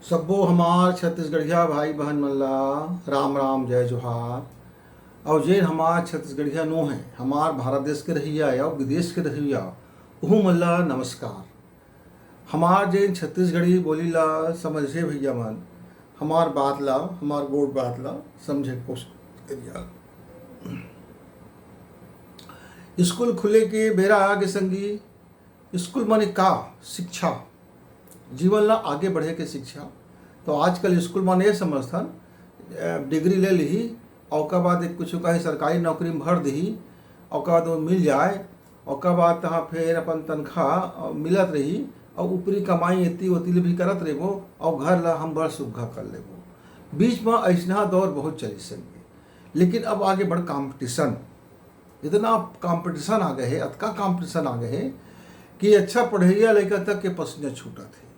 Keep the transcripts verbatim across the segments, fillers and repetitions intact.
सब्बो हमार छत्तीसगढ़िया भाई बहन मन ला राम राम, जय जोहार। अउ जेन हमार छत्तीसगढ़िया नो हे, हमार भारत देश के रहइया या विदेश के रहइया, उहू मन ला नमस्कार। हमार जेन छत्तीसगढ़ी बोली ला समझे भैया मन, हमार बात ला, हमार गोठ बात ला समझे के कोशिश करिया। स्कूल खुले के बेरा आगे संगी। स्कूल माने का? शिक्षा, जीवन ला आगे बढ़े के शिक्षा। तो आजकल स्कूल माने ये समझथन, अ, डिग्री ले लिही, अउ ओकर बाद एक कुछ कहीं सरकारी नौकरी में भर दिही, ओकर बाद वो मिल जाए, ओकर बाद तहाँ फिर अपन तनख्वाह, अ, मिलत रही, अउ ऊपरी कमाई एती ओती ले भी करत रहिबो, अउ घर ला हम बड़ सुग्घर कर लेबो। बीच में अइसनहा दौर बहुत चलिस संगी, लेकिन अब आगे बढ़ कंपटीशन, इतना कंपटीशन आ गए हे, अतका कंपटीशन आ गए हे कि अच्छा पढ़इया लइका तक के पसीना छूटत हे।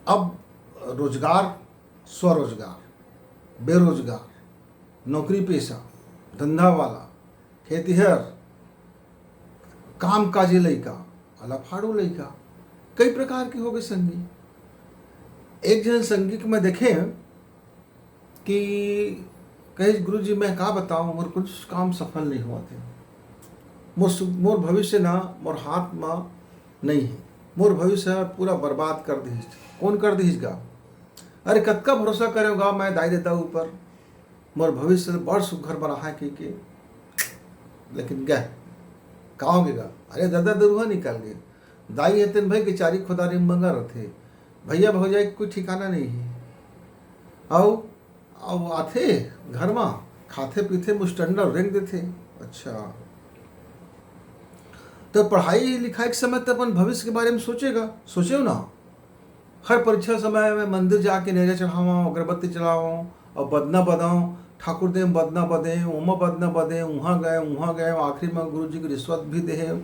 अब रोजगार, स्वरोजगार, बेरोजगार, नौकरी पेशा, धंधा वाला, खेतिहर, कामकाजी लइका, अलफाड़ू लइका, कई प्रकार के हो गए संगी। एक झन संगी के मैं देखे कि कहिस, "गुरुजी, मैं का बताऊं, मोर कुछ काम सफल नहीं होवत हे। मोर सु-, मोर भविष्य ना मोर हाथ म नहीं हे। मोर भविष्य ह पूरा बर्बाद कर दिहिस।" कौन कर दिहिस गा? अरे, कतका भरोसा करेंव गा मैं दाई ददा ऊपर, मोर भविष्य बड़ सुघर बनाहे कहिके, लेकिन गए, का हो गे गा? अरे, ददा दरुहा निकल गे, दाई हे तेन भाई के चारी खुदारी मंगा रथे, भैया भौजाई के कोई ठिकाना नहीं हे। अउ, अउ आथे घर मा, खाथे पीथे, मुस्टंडा रेंग देथे। अच्छा, तो पढ़ाई लिखाई के समय तो अपन भविष्य के बारे में सोचेगा, सोचेव ना? हर परीक्षा समय में मंदिर जाके नेरिया चढ़ावं, अगरबत्ती चढ़ावं अउ बदना बदंव, ठाकुर देव बदना बदे, ओमा बदना बदे, उहाँ गए, उहाँ गए, आखिरी में गुरु जी के रिश्वत भी देहे,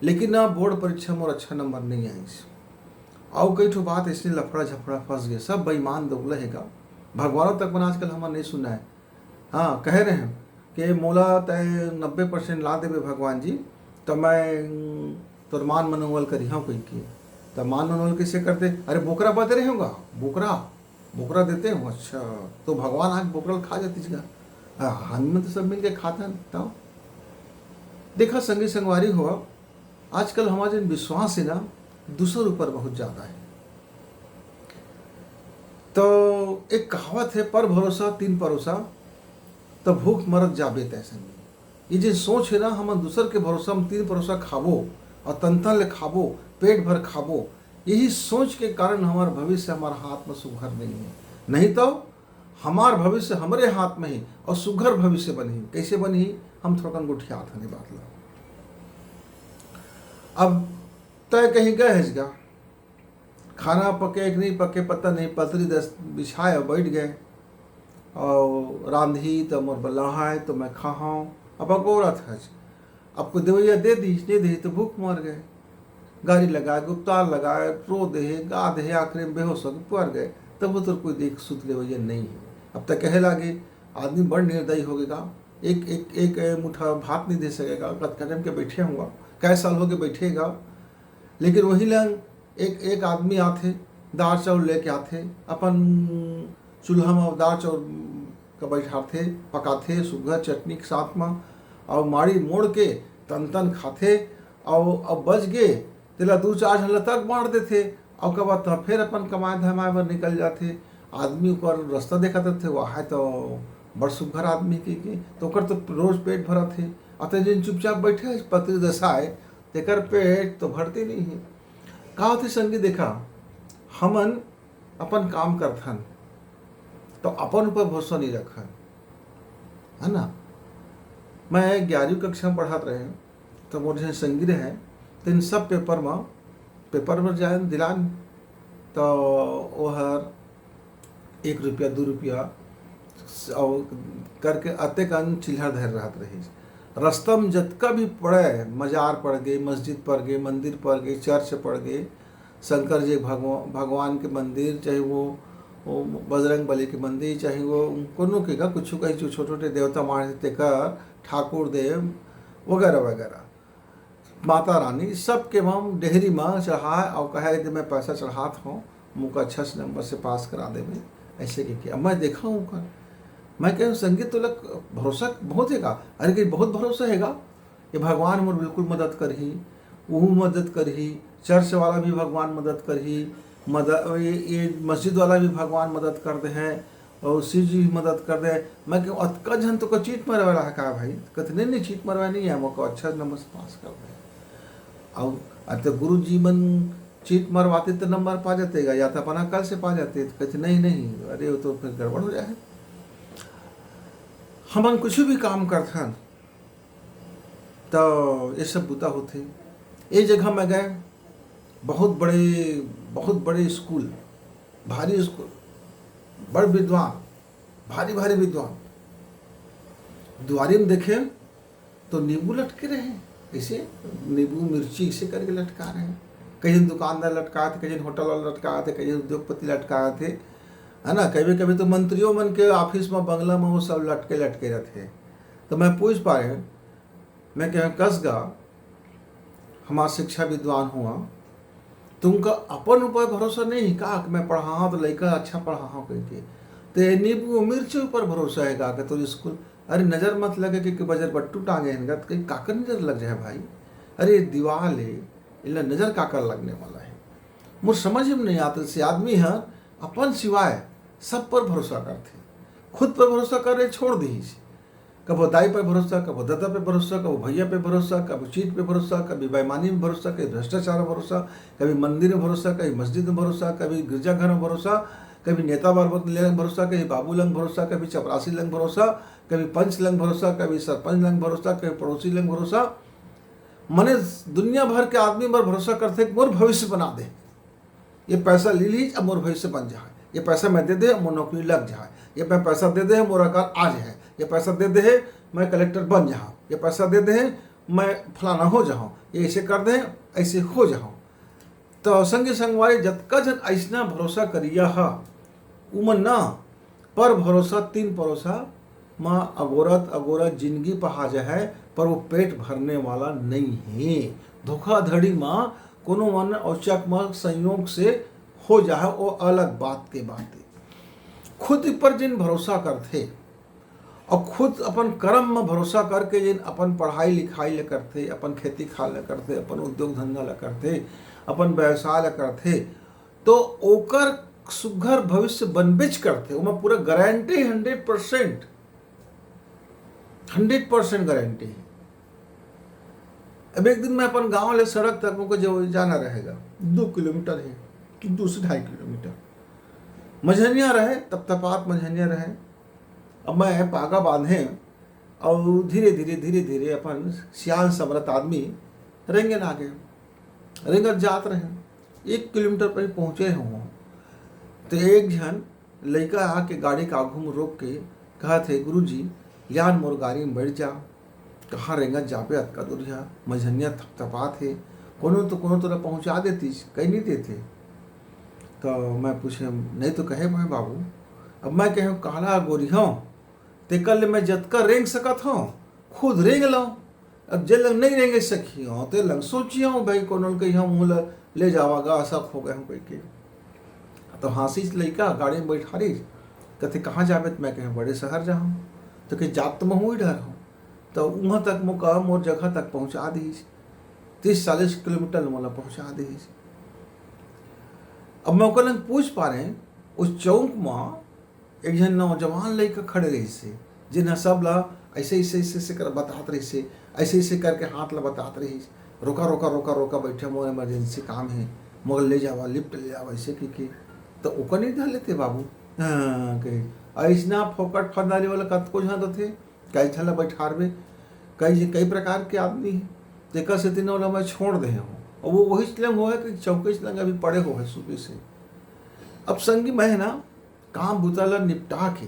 लेकिन ना बोर्ड परीक्षा मोर अच्छा नंबर नहीं आइस। अउ कई ठो बात अइसने लफड़ा झफड़ा फंस गए, सब बेईमान दोगला हे गा। भगवानों तक मन आजकल हमन नहीं सुना है। हाँ, कहे रहे कि मोला तय नब्बे परसेंट ला देबे भगवान जी, तो मैं तोर मान मनोवल करिहौं कहिके। त मान मनोवल कइसे करते? अरे बोकरा बदे रहे होगा, बोकरा, बोकरा देते हो। अच्छा, तो भगवान आज बोकरा ल खा जातीस गा। हाँ, हम तो सब मिलके खाथन। तब देखा संगी संगवारी हो, आजकल हमार जेन विश्वास हे ना, दूसर ऊपर बहुत ज्यादा हे। तो एक कहावत हे, "पर भरोसा तीन परोसा, तो भूख मरत जाबे तय संगी।" ये जे सोच हे ना, हमन दूसर के भरोसा में तीन परोसा खाबो अउ तन तन ले खाबो, पेट भर खाबो, यही सोच के कारण हमार भविष्य हमार हाथ में सुघर नहीं हे। नहीं तो हमार भविष्य हमरे हाथ में हे अउ सुघर भविष्य बनही। कइसे बनही, हम थोड़कन गोठियात हन ये बात ला। अब तय कहीं गए हस गा, खाना पके कि नहीं पके पता नहीं, पतरी दस बिछाए अउ बैठ गए, अउ रांधही त मोर बर लाहाए तो मैं खाहौं। अब अगोरत हस, अब कोई देवैया दे दिस, नहीं दिस तो भूख मर गए। गारी लगाए, गुप्तार लगाए, रो देहे, गा देहे, आखिरी में बेहोश होके पर गए। तब वो तोर कोई देख सुत लेवैया नहीं हे। अब तक कहे लागे, आदमी बड़ निर्दयी हो गए गा, एक, एक, एक मुठा भात नहीं दे सकेगा, कतका टाइम के बैठे होगा, कै साल हो गए बैठे गा, लेकिन वही लंग एक, एक आदमी आथे, दार चाउर लेके आथे, अपन चूल्हा में दार चाउर का बैठाथे, पकाथे, सुघर चटनी के साथ में, अउ माड़ी मोड़ के तन तन खाथे, अउ अब बच गे, तेला दू चार झन ल तक बांट देथे, अउ ओकर बाद त फेर अपन कमाए धमाए बर निकल जाथे। आदमी ओकर रास्ता देखत रथे, "वाह, है तो बड़ सुघर आदमी," कहिके, तो ओकर तो रोज पेट भरत हे। अउ ते जेन चुपचाप बैठे हे, पतरी दसाए, तेकर पेट तो भरते नहीं हे। का होथे संगी, देखा, हमन अपन काम करथन, तो अपन ऊपर भरोसा नहीं रखन, है ना? मैं ग्यारहवीं कक्षा में पढ़त रहे, तो मोर झन संगी रहे, तो इन सब पेपर में, पेपर में जाए दिलान, तो ओहर एक रुपया, दू रुपया, अउ करके अतेकन चिल्हर धर रहत रहिस। रस्ता में जतका भी पड़े, मजार पड़ गे, मस्जिद पड़ गे, मंदिर पड़ गे, चर्च पड़ गे, शंकर जी भगवा-, भगवान के मंदिर, चाहे वो, वो बजरंग बली के मंदिर, चाहे वो कोनो के का कुछ कहीं जो छोटे-छोटे देवता मान तेकर ठाकुर देव वगैरह वगैरह, माता रानी, सबके हम डेहरी म चढ़ाए अउ कहे कि मैं पैसा चढ़ात हौं, मोका अच्छा से नंबर से पास करा देबे, ऐसे कहिके। अब मैं देखा हूँ ओकर, मैं कहे, "संगी, तोला भरोसा बहुत हे का?" "अरे," कहे, "बहुत भरोसा हे गा, ये भगवान मोर बिल्कुल मदद करही, उहू मदद करही, चर्च वाला भी भगवान मदद करही, मद-, ये, ये मस्जिद वाला भी भगवान मदद कर दे है, और शिव जी भी मदद कर दे।" मैं कहूँ, "अतका झन तो का चीट मरवाला है का भाई?" कहते, "नहीं, नहीं, चीट मरवाए नहीं है, मोको अच्छा नंबर से पास कर दे।" और अब तो गुरु जी मन चीट मरवाते तो नंबर पा जाते गा, या तो अपन अकल से पा जाते। तो कहते, "नहीं, नहीं, अरे, वो तो फिर गड़बड़ हो जाए।" हमन कुछ भी काम करथन, तो ये सब बुता होथे। एक जगह मैं गए, बहुत बड़े, बहुत बड़े स्कूल, भारी स्कूल, बड़ विद्वान, भारी भारी विद्वान। दुआरी में देखे तो नींबू लटके रहे, ऐसे नींबू मिर्ची ऐसे करके लटका रहे। कहीं दुकानदार लटकात हे, कहीं होटल वाला लटकात हे, कहीं उद्योगपति लटकात हे, है ना। कभी कभी तो मंत्रियों मन के ऑफिस में, बंगला में वो सब लटके लटके रहते हैं। तो मैं पूछ पाए, मैं कहा, "कस गा, हमार शिक्षा विद्वान हुआ, तुमका अपन ऊपर भरोसा नहीं है का कि मैं पढ़ाहा तो लइका अच्छा पढ़ाहा कहिके? ते नींबू मिर्च ऊपर भरोसा है का कि तोर स्कूल?" "अरे, नजर मत लगे कि, कि बजर बट्टू टांगे हैं गा, तो कहीं काकर नजर लग जाए भाई? अरे, ये दीवाल है, इला नजर काकर लगने वाला है?" मोर समझ में नहीं आता, से आदमी ह अपन सिवाय सब पर भरोसा करथे, खुद पर भरोसा करे छोड़ दीस। कभो दाई पे भरोसा, कभो ददा पे भरोसा, कभो भैया पे भरोसा, कभो चीट पे भरोसा, कभी बेईमानी में भरोसा, कभी भ्रष्टाचार में भरोसा, कभी मंदिर में भरोसा, कभी मस्जिद में भरोसा, कभी गिरजाघर में भरोसा, कभी नेता बाबू लंग भरोसा, कभी बाबू लंग भरोसा, कभी चपरासी लंग भरोसा, कभी पंच लंग भरोसा, कभी सरपंच लंग भरोसा, कभी पड़ोसी लंग भरोसा। मने दुनिया भर के आदमी पर भरोसा करथे कि मोर भविष्य बना दे। ये पैसा ले लीज, अब मोर भविष्य बन जाए, ये पैसा मैं दे दे, मोर नौकरी लग जाए, ये मैं पैसा दे दे, मोर अकार आ जाए, ये पैसा दे दे, मैं कलेक्टर बन जाऊँ, ये पैसा दे दे, मैं फलाना हो जाऊँ, ये ऐसे कर दे, ऐसे हो जाऊँ। तो संगी संगवारी, जतका झन अइसना भरोसा करिया हा, उमन ना पर भरोसा, तीन परोसा म अगोरत अगोरत जिंदगी पहा जाए, पर वो पेट भरने वाला नहीं है। धोखाधड़ी म कोनो मन औचक म संयोग से हो जाए, वो अलग बात के बात है। खुद पर जिन भरोसा करथे और खुद अपन कर्म म भरोसा करके जिन अपन पढ़ाई लिखाई ल करथे, अपन खेती खार ल करथे, अपन उद्योग धंधा ल करथे, अपन व्यवसाय ल करथे, तो ओकर सुघर भविष्य बनबेच करथे, ओमा पूरा guarantee, hundred percent, hundred percent guarantee है। अब एक दिन मैं अपन गांव ले सड़क तक, मुझे जो जाना रहेगा, दो किलोमीटर है कि दो से ढाई किलोमीटर, मझनिया रहे, तपतपात मझनिया रहे। अब मैं पागा बांधे और धीरे धीरे, धीरे धीरे अपन सियान समरत आदमी रेंगे लागे, रेंगत जात रहे। एक किलोमीटर पर पहुँचे हूँ, तो एक झन लइका आके गाड़ी के आगू में रोक के कहत हे, "गुरुजी, यार मोर गाड़ी में बैठ जा, कहाँ रेंगत जाबे अतका दूरिहा, मझनिया थपथपात हे, कोनो तो कोनो तोला पहुँचा देतीस, कहीं नहीं देथे।" तो मैं पूछे, "नहीं तो कहे मैं बाबू।" अब मैं कहे, "काला गोरिहव, तेकर ले मैं जतका रेंग सकत हव, खुद रेंग लव। अब जे लंग नहीं रेंगे सखी हव, ते लंग सोची हव भाई, कोनो ल कही हम मुँह ल ले जावा गा, असा खो गए हम कहिके।" तो हाँसिस लइका, गाड़ी में बैठारिस, कहते, "कहाँ जाबे?" तो मैं कहे, "बड़े शहर जाहूँ।" तो कहे, "जात तो मैं हूँ ही डर हूँ।" तो वहाँ तक मोका, मोर जगह तक पहुँचा दीस, तीस चालीस किलोमीटर मोला पहुँचा दीस। अब मैं ओकर लंग पूछ पारे, उस चौक में एक झन नौजवान लइका खड़े रहिस हे, जेन ह सब ला ऐसे, ऐसे, ऐसे, ऐसे कर बतात रहिस हे, ऐसे, ऐसे करके हाथ ला बतात रहिस, "रोका, रोका, रोका, रोका, बैठे, मोर इमरजेंसी काम हे, मोर ले जावा, लिफ्ट ले जावा," ऐसे कहिके। तो ओकर नहीं धर लेते बाबू। हाँ, कहे, "अइसना फोकट फंदाली वाला कतको झन रथे, कई झन ला बैठारबे, कई, कई प्रकार के आदमी हे, तेकर सेती न ओला मैं छोड़ दे हूँ।" और वो वही लंग होए कि चौकीस लंग अभी पड़े हो है सुबह से। अब संगी, मैं ना काम बुता ला निपटा के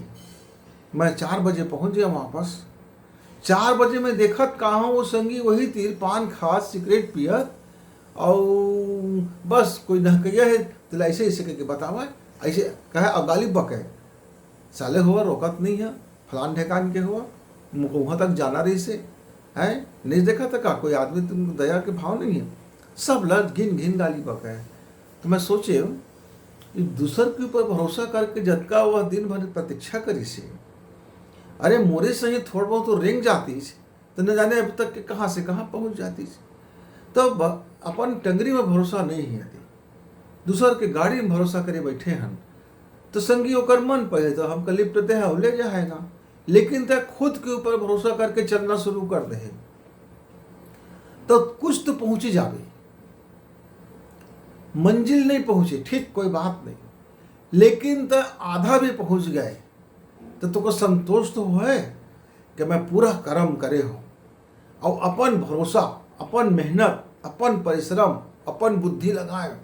मैं चार बजे पहुँच गया वापस। चार बजे मैं देखत का हूँ, वो संगी वही तीर पान खात, सिगरेट पियत, और बस कोई नहकैया है, तेला ऐसे, ऐसे करके बतावा, ऐसे कहे और गाली बके, "साले होवा, रोकत नहीं है, फलान ढेकान के होवा, मुको वहाँ तक जाना रहिस हे, हैं? नहीं देखा था का कोई आदमी, तुम दया के भाव नहीं है?" सब लड़ घिन घिन गाली बके। तो मैं सोचे, कि दूसर के ऊपर भरोसा करके जतका वह दिन भर प्रतीक्षा करिस हे, अरे मोरे सही थोड़ बहुत तो रेंग जातिस, तो न जाने अब तक के कहाँ से कहाँ पहुँच जातिस। तो ब-, अपन टंगरी में भरोसा नहीं हे यदि दूसर के गाड़ी में भरोसा करे बैठे हन, तो संगी ओकर मन पहले तो हमका लिफ्ट दे है, ले जाएगा, लेकिन तै खुद के ऊपर भरोसा करके चलना शुरू कर दे, तो कुछ तो पहुँची जाबे। मंजिल नहीं पहुँचे, ठीक, कोई बात नहीं, लेकिन तै आधा भी पहुँच गए, तो तोको संतोष तो होए कि मैं पूरा कर्म करे हूँ। और अपन भरोसा, अपन मेहनत, अपन परिश्रम, अपन बुद्धि लगाए,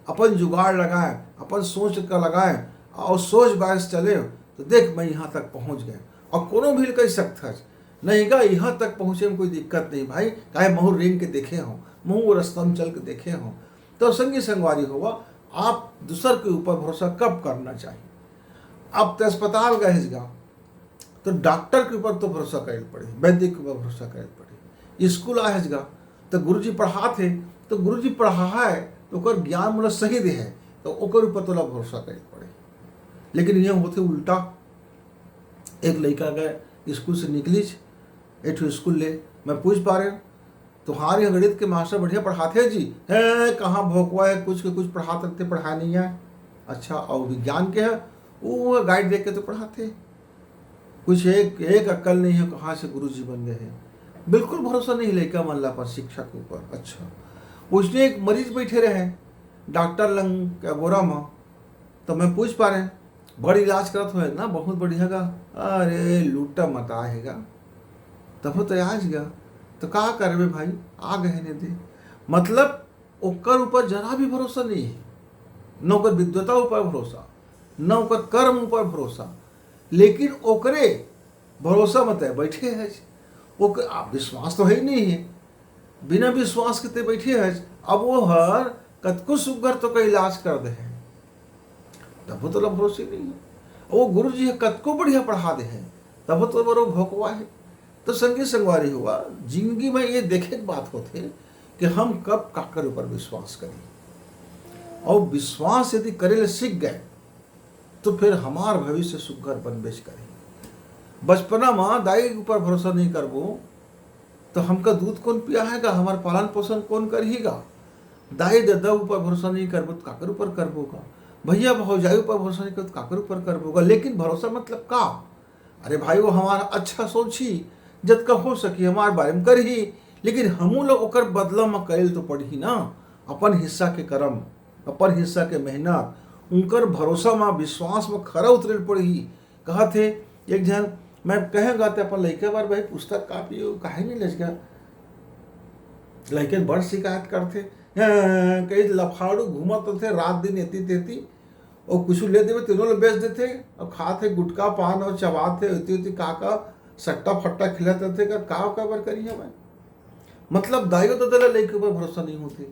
अपन जुगाड़ लगाए, अपन सोच का लगाए और सोच बायस चले, तो देख, मैं यहाँ तक पहुँच गए। और कोनो भी कह सकता है, नहीं गा, यहाँ तक पहुँचे में कोई दिक्कत नहीं भाई, काहे महू रेंग के देखे हो, महू वो रास्ता में चल के देखे हो। तो संगी संगवारी होवा, आप दूसर के ऊपर भरोसा कब करना चाहिए? अब तो अस्पताल गए गा, तो डॉक्टर के ऊपर तो भरोसा करे पड़ही, वैद्य के ऊपर भरोसा करे पड़ही। स्कूल आए गा, तो गुरुजी पढ़ात हे, तो गुरुजी पढ़ाए, तो ओकर ज्ञान मोला सही दे है, तो ओकर ऊपर तोला भरोसा करे पड़ही। लेकिन ये होते उल्टा, एक लड़का गए स्कूल से निकलिस, एक ठो स्कूल ले, मैं पूछ पा रहे, "तुम्हारे यहाँ गणित के मास्टर बढ़िया पढ़ाते हैं जी?" "है, कहाँ भोकवा है, कुछ के कुछ पढ़ाते रहते, पढ़ाए नहीं है।" "अच्छा, और विज्ञान के है?" "वो गाइड देख के तो पढ़ाते हैं।" कुछ एक, एक अक्ल नहीं है, कहाँ से गुरुजी बन गए हैं। बिल्कुल भरोसा नहीं लइका मन ला अपन शिक्षा के ऊपर। अच्छा, उसने एक मरीज बैठे रहे डॉक्टर लंग के गोरा में, तो मैं पूछ पा रहे, "बड़ इलाज करत होए ना, बहुत बढ़िया गा।" "अरे, लूटा मता है गा।" "तब तो आज गा, तो का करबे भाई, आ गए ने दे।" मतलब ओकर ऊपर जरा भी भरोसा नहीं है, न ओकर विद्वता ऊपर भरोसा, न ओकर कर्म ऊपर भरोसा, लेकिन ओकरे भरोसा में तय बैठे है। ओकर, आ, विश्वास तो है ही नहीं है, बिना विश्वास के तय बैठे है। अब वो हर कतको सुग्घर तो का इलाज कर दे है, तब तोला भरोसे नहीं है। वो गुरु जी कतको बढ़िया पढ़ा दे है, तब तो बरो भोकवा है। तो संगी संगवारी हुआ, जिंदगी में ये देखे के बात होते कि हम कब काकर ऊपर विश्वास करी, और विश्वास यदि करे ले सीख गए, तो फिर हमार भविष्य सुग्घर बनबेच करही। बचपना में दाई के ऊपर भरोसा नहीं करबो, तो हमका दूध कौन पियाएगा, हमार पालन पोषण कौन करहीगा? दाई ददा ऊपर भरोसा नहीं करबो, तो काकर ऊपर करबोगा? भैया भौजाई ऊपर भरोसा नहीं करबो, तो काकर ऊपर करबोगा? लेकिन भरोसा मतलब का? अरे भाई, वो हमारा अच्छा सोची, जतका हो सकी हमार बारे में करही, लेकिन हमू लोग ओकर बदला में कइल तो पड़ही ना, अपन हिस्सा के कर्म, अपन हिस्सा के मेहनत, उनकर भरोसा में, विश्वास में खरा उतरेल पड़ही। कहत हे एक झन, मैं कहेंगा ते अपन लइका बर, "भाई, पुस्तक कापी वो काहे नहीं लेस गा?" लइके बड़ शिकायत करथे, "हैं, कई लफाड़ू घूमत होथे रात दिन एती तेती, और कुछ ले देवे, तीनों ले बेच देथे, और खात हे गुटखा पान और चबात हे, एती ओती का का सट्टा फट्टा खिलत रहथे, का, का काबर करी हवय?" मतलब दाइयो ददा ला लइके ऊपर भरोसा नहीं होथे।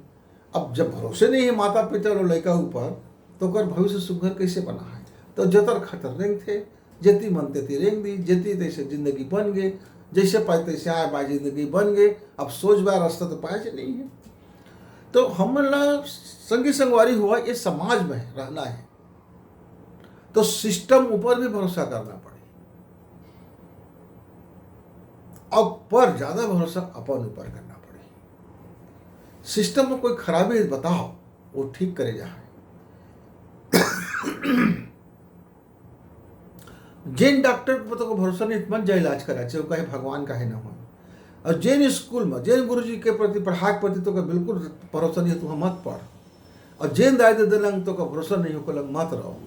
अब जब भरोसे नहीं है माता पिता और लइका ऊपर, तो ओकर भविष्य सुघर कैसे बना है? तो जतर खतर रेंगथे, जेती मन तेती रेंग दी, जेती तैसे जिंदगी बन गए, जैसे पाए तैसे आए बाय जिंदगी बन गए। अब सोच बाय रास्ता तो पाए से नहीं है। तो हमन ला संगी संगवारी हुआ, ये समाज में रहना है, तो सिस्टम ऊपर भी भरोसा करना पड़े, और पर ज्यादा भरोसा अपन ऊपर करना पड़े। सिस्टम में कोई खराबी बताओ, वो ठीक करे जाए। जेन डॉक्टर के ऊपर तोके भरोसा नहीं, मत जा इलाज करा, चाहे वो कहे भगवान काहे ना हो। और जेन स्कूल में, जेन गुरुजी के प्रति, पढ़ाई के प्रति तोके बिल्कुल भरोसा नहीं है, तू मत पढ़। और जेन दाई ददा लंग तोके भरोसा नहीं हो, ओकर लंग मत रहो,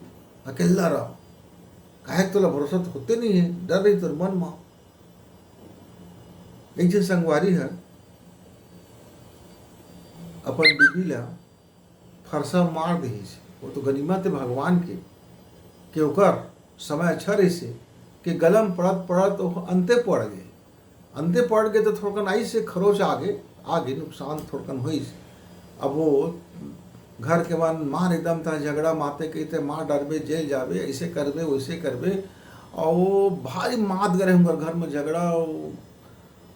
अकेला रहो। काहे तोला भरोसा तो होते नहीं है, डर रही तोर मन में। एक झन संगवारी है, अपन बीबी ला फरसा मार दिहिस। वो तो गनीमत है भगवान के, कि ओकर समय अच्छा रहिसे, कि गलम पड़त पड़त वो अंते पड़ गए। अंते पड़ गए तो थोड़कन आई से खरोच आगे, आगे नुकसान थोड़कन होइस। अब वो घर के मन मार एकदम था झगड़ा मारते, कहते मार डरबे, जेल जाबे, ऐसे करबे, वैसे करबे। और वो भारी मात गए हमारे घर में झगड़ा।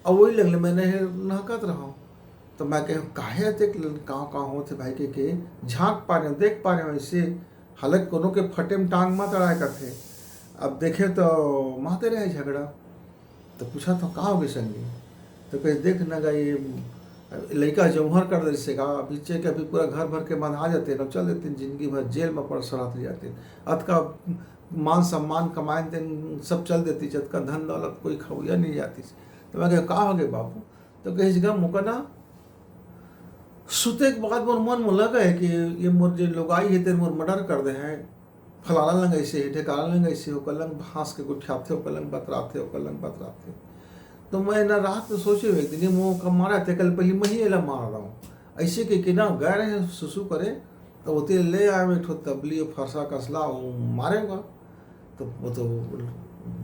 और वही लगले मैंने नहकत रहा। तो मैं कहे, "काहे अतेक ल-, काँव काँव होत हे भाई?" के, के झाँक पा रहे हो, देख पा रहे हो, ऐसे हालांकि कोनो के फटे में टांग मत अड़ाय कथे। अब देखे तो माते रहे झगड़ा। तो पूछा तो का होगे संगी? तो कहे, "देख न गा, ये लइका जौहर कर दे से गा, अभी चेक अभी पूरा घर भर के मन आ जाते न, चल देते जिंदगी भर जेल में पड़ सड़ात रह जाते। अतका मान सम्मान कमाए तेन सब चल देती, जतका धन दौलत कोई खवैया नहीं जाती।" तो मैं कहे, "का होगे बाबू?" तो कहे, "गा मोका ना सुते के बाद मोर मन में लगे कि ये मोर जे लुगाई हे तेन मोर मर्डर कर दे हे, फलाना लंग ऐसे हे, ढेकाना लंग ऐसे हे, ओकर लंग भांस के गोठियाथे, ओकर लंग बतराथे, ओकर लंग बतराथे।" तो मैं ना रात में सोचे हुए एक दिन ये मोर का मारा थे, कल पहले मैं ही एला मार रहा हूँ। ऐसे के, के ना गए रहे सुसु करे, तो ओते ले आए एक ठो तबली और फरसा कसला, वो मारेगा। तो वो तो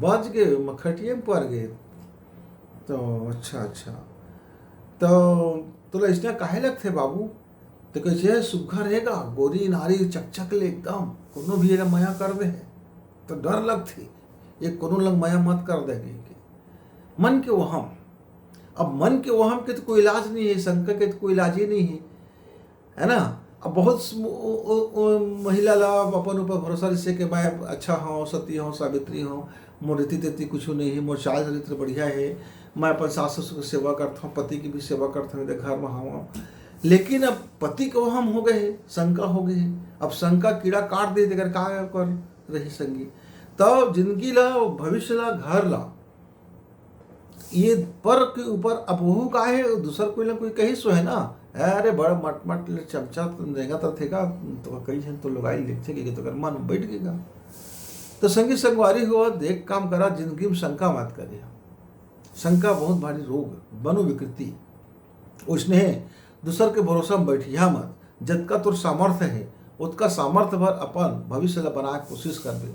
बच गए, मखटिए में पड़ गए। तो अच्छा, अच्छा। तो तोला इसने काहे लगथे बाबू? तो कहे, "सुग्घर हे गा, गोरी नारी चकचक ले एकदम, कोनो भी एला मया कर दे हे।" तो डर लगथे, ये कोनो लंग मया मत कर दे कहिके। मन के वहम। अब मन के वहम के तो कोई इलाज नहीं है, शंका के तो कोई इलाज ही नहीं है, है ना? अब बहुत स-, ओ, ओ, ओ, महिला ला अपन ऊपर भरोसा रहिसे कि मैं अच्छा हूँ, सती हूँ, सावित्री हूँ, मोर इति तेती कुछ नहीं है, मोर चाल चरित्र बढ़िया है, मैं अपन सास ससुर की सेवा करता हूँ, पति की भी सेवा करता हूँ, घर में हूँ। लेकिन अब पति के वहम हो गए है, शंका हो गई है। अब शंका कीड़ा काट दे, तेकर का कर रही संगी? तब जिंदगी ला, भविष्य ला, घर ला, ये पर के ऊपर अब वहू का है, दूसर कोई ना कोई कही सो है ना, "अरे बड़ा मट मट ले चमचा तुम देगा तो थे का, तो कही है तो लुगाई लिखते के तो कर मन बैठ गएगा।" तो संगी संगवारी हो, देख काम करा, जिंदगी में शंका मत करिया। शंका बहुत भारी रोग, बनो विकृति। उसने दूसर के भरोसा में बैठिया मत। जतका तोर सामर्थ्य हे, ओतका सामर्थ्य भर अपन भविष्य ला बनाए के कोशिश करबे।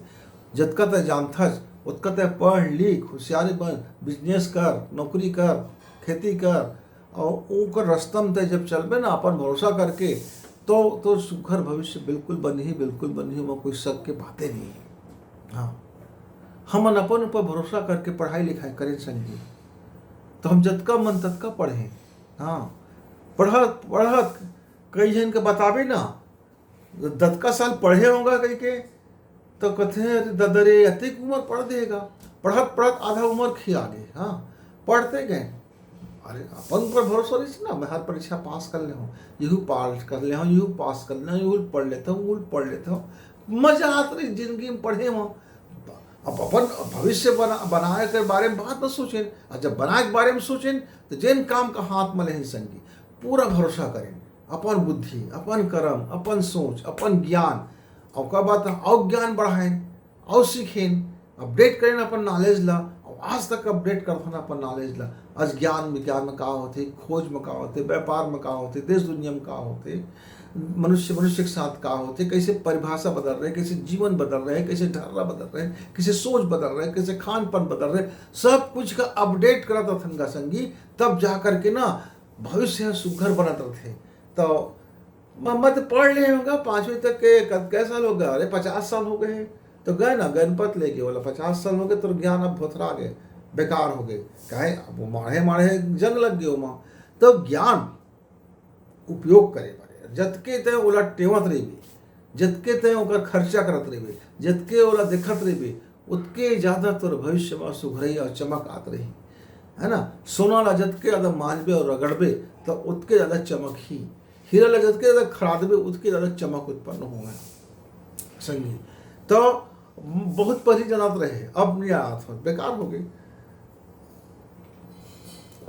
जतका तैं जानथस, ओतका तैं पढ़ लिख, होशियारी बन, बिजनेस कर, नौकरी कर, खेती कर, और ओकर रस्ता में तैं जब चलबे ना अपन भरोसा करके, तो तोर सुघर भविष्य बिल्कुल बनही, बिल्कुल बनही, ओमा कोई शक के बाते नहीं है। हाँ, हमन अपन ऊपर भरोसा करके पढ़ाई लिखाई करेन संगी, तो हम जतका मन ततका पढ़ें। हाँ, पढ़त पढ़त कई झन के बताबे ना, "दतका साल पढ़े होगा?" कहिके, तो कथे, "अरे ददा रे, अतेक उमर पढ़ देगा।" पढ़त पढ़त आधा उमर खिया गे। हाँ, पढ़ते गए। अरे, अपन ऊपर भरोसा रहिस ना, मैं हर परीक्षा पास कर ले हूँ, यहू पास कर ले हूँ, यहू पास कर ले हूँ, यहू पढ़ लेता हूँ, वो पढ़ लेता हूँ। मजा आत रही जिंदगी में पढ़े में। अब अपन भविष्य बना-, बनाए के बारे में बात मत सोचेन। और जब बनाए के बारे में सोचेन, तो जेन काम का हाथ में लेहिन संगी, पूरा भरोसा करेन। अपन बुद्धि, अपन कर्म, अपन सोच, अपन ज्ञान, ओकर बाद अउ ज्ञान बढ़ाएन, अउ सीखेन, अपडेट करेन अपन नॉलेज ला। अउ आज तक अपडेट करथन अपन नॉलेज ला। आज ज्ञान विज्ञान में का होथे, खोज में का होथे, व्यापार में का होथे, देश दुनिया में का होथे, मनुष्य, मनुष्य के साथ का होथे, कैसे परिभाषा बदल रहे, कैसे जीवन बदल रहे, कैसे ढर्रा बदल रहे, कैसे सोच बदल रहे, कैसे खान पान बदल रहे, सब कुछ का अपडेट करत रथन का संगी, तब जा करके ना भविष्य ह सुघर बनत रथे। तो म-, मैं तो पढ़ ले होगा पाँचवीं तक के, कत-, कै साल हो गया? अरे, पचास साल हो गए हैं। तो गए ना, गणपत लेके बोला, "पचास साल हो गए, तोर ज्ञान अब भोथरा गए, बेकार हो गए।" काहे? अब वो माढ़े माढ़े जंग लग गए ओमा। तो ज्ञान उपयोग करे बारे, जतके तैं ओला टेवत रहिबे, जतके तैं ओकर खर्चा करत रहिबे, जतके ओला देखत रहिबे, ओतके ज्यादा तोर भविष्य में सुघरई और चमक आत रही, है ना? सोना ला जतके ज्यादा मांजबे और रगड़बे, तो ओतके ज्यादा चमक ही। हीरा ला जतके ज्यादा खरादबे, ओतके ज्यादा चमक उत्पन्न होगा। संगी, तो बहुत पहली जनात रहे, अब नहीं आत हो, बेकार हो गई।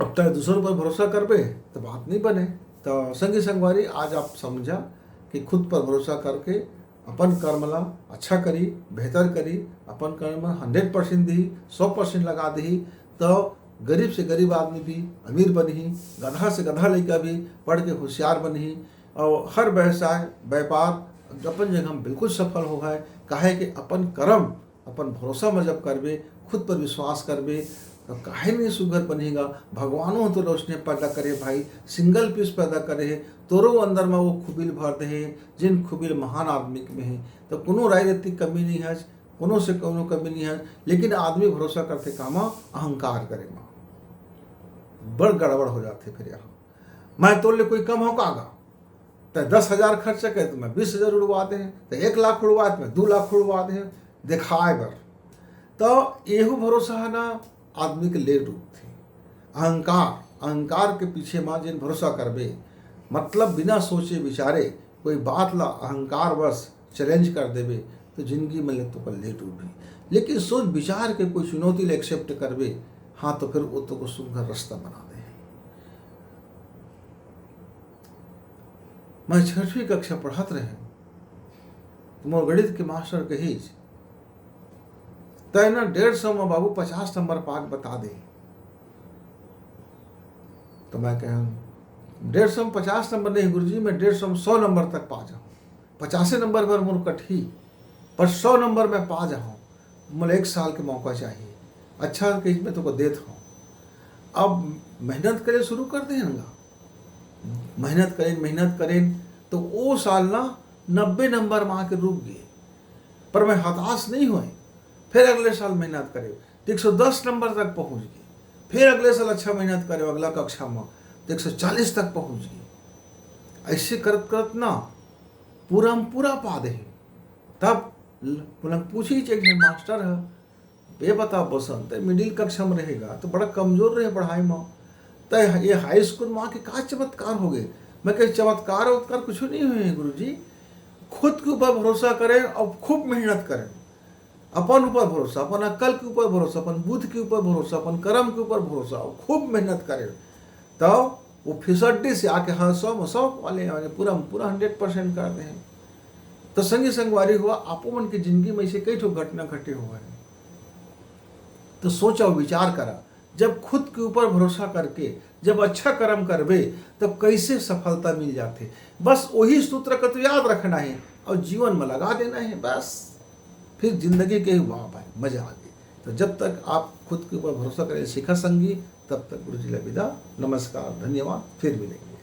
अब तय दूसर पर भरोसा करबे, तो बात नहीं बने। तो संगी संगवारी, आज आप समझा कि खुद पर भरोसा करके अपन कर्म ला अच्छा करी, बेहतर करी, अपन कर्म हंड्रेड परसेंट दी, सौ परसेंट लगा दी, तो गरीब से गरीब आदमी भी अमीर बनही, गधा से गधा लइका भी पढ़ के होशियार बनही, और हर व्यवसाय, व्यापार अपन जगह में बिल्कुल सफल हो है। काहे कि अपन कर्म, अपन भरोसा में जब करबे, खुद पर विश्वास करबे, तो काहे नहीं सुघर बनेगा। भगवानों तो रोशनी पैदा करे भाई, सिंगल पीस पैदा करे है, तोरो अंदर में वो खुबिल भर दे है, जिन खुबिल महान आदमी के में है। तो कोनो राय रत्ती कमी नहीं है, कोनो से कोनो कमी नहीं है, लेकिन आदमी भरोसा करथे कामा, अहंकार करे मा, बड़ गड़बड़ हो जाथे। फिर यहाँ मैं तोर ले कोई कम हो का गा? त दस हजार खर्च करे त मैं बीस हजार उड़वा दे, त एक लाख उड़वा त मैं दू लाख उड़वा दे, दिखाए बर। त एहू भरोसा ह ना आदमी के ले डूबथे। अहंकार, अहंकार के पीछे म जेन भरोसा करबे, मतलब बिना सोचे विचारे कोई बात ला अहंकार वश चैलेंज कर देबे, तो जिंदगी में ले तो ले डूबी। लेकिन सोच विचार के कोई चुनौती ले एक्सेप्ट करबे, हाँ, तो फिर वो तो को सुंदर रास्ता बना दे। मैं छठवीं कक्षा पढ़त रहे, तो मोर गणित के मास्टर कहिस, "तय ना डेढ़ सौ में बाबू पचास नंबर पाक बता दे।" तो मैं कहा, "डेढ़ सौ में पचास नंबर नहीं गुरुजी, मैं डेढ़ सौ में सौ नंबर तक पा जाऊँ। पचासे नंबर भर मोर कटही, पर सौ नंबर मैं पा जाऊँ। मोला एक साल के मौका चाहिए। अच्छा, कहिस मैं तोको देत हूँ।" अब मेहनत करे शुरू कर देन गा। मेहनत करेन, मेहनत करेन, तो वो साल ना नब्बे नंबर में आके रुक गए। पर मैं हताश नहीं होए, फिर अगले साल मेहनत करे, तो एक सौ दस नंबर तक पहुँच गए। फिर अगले साल अच्छा मेहनत करे, अगला कक्षा में, तो एक सौ चालीस तक पहुँच गए। ऐसे करत करत ना पूरा हम पूरा पा दे। तब ल-, पुलंग पूछी एक झन मास्टर है, "ये बता बसंत, मिडिल कक्षा में रहेगा तो बड़ा कमजोर रहे पढ़ाई में, त ये हाई स्कूल में आके का चमत्कार हो गए?" मैं कहे, "चमत्कार उत्कार कुछ नहीं हुए हैं गुरुजी, खुद के ऊपर भरोसा करें और खूब मेहनत करें, अपन ऊपर भरोसा, अपन अक्ल के ऊपर भरोसा, अपन बुद्ध के ऊपर भरोसा, अपन कर्म के ऊपर भरोसा, और खूब मेहनत करें।" तो वो फिसड्डी से आके हर सौ में सौ वाले, यानी पूरा पूरा हंड्रेड परसेंट कर दे हैं। तो संगी संगवारी हुआ, आपो मन की जिंदगी में ऐसे कई ठो घटना घटे हुए हैं। तो सोचा, विचार करा, जब खुद के ऊपर भरोसा करके जब अच्छा कर्म करबे, तो कैसे सफलता मिल जाथे। बस वही सूत्र का तो याद रखना है और जीवन में लगा देना है बस। फिर जिंदगी के, वाह भाई, मजा आ गई। तो जब तक आप खुद के ऊपर भरोसा करें, शिखा संगी, तब तक गुरुजी ला विदा, नमस्कार, धन्यवाद, फिर मिलेंगे।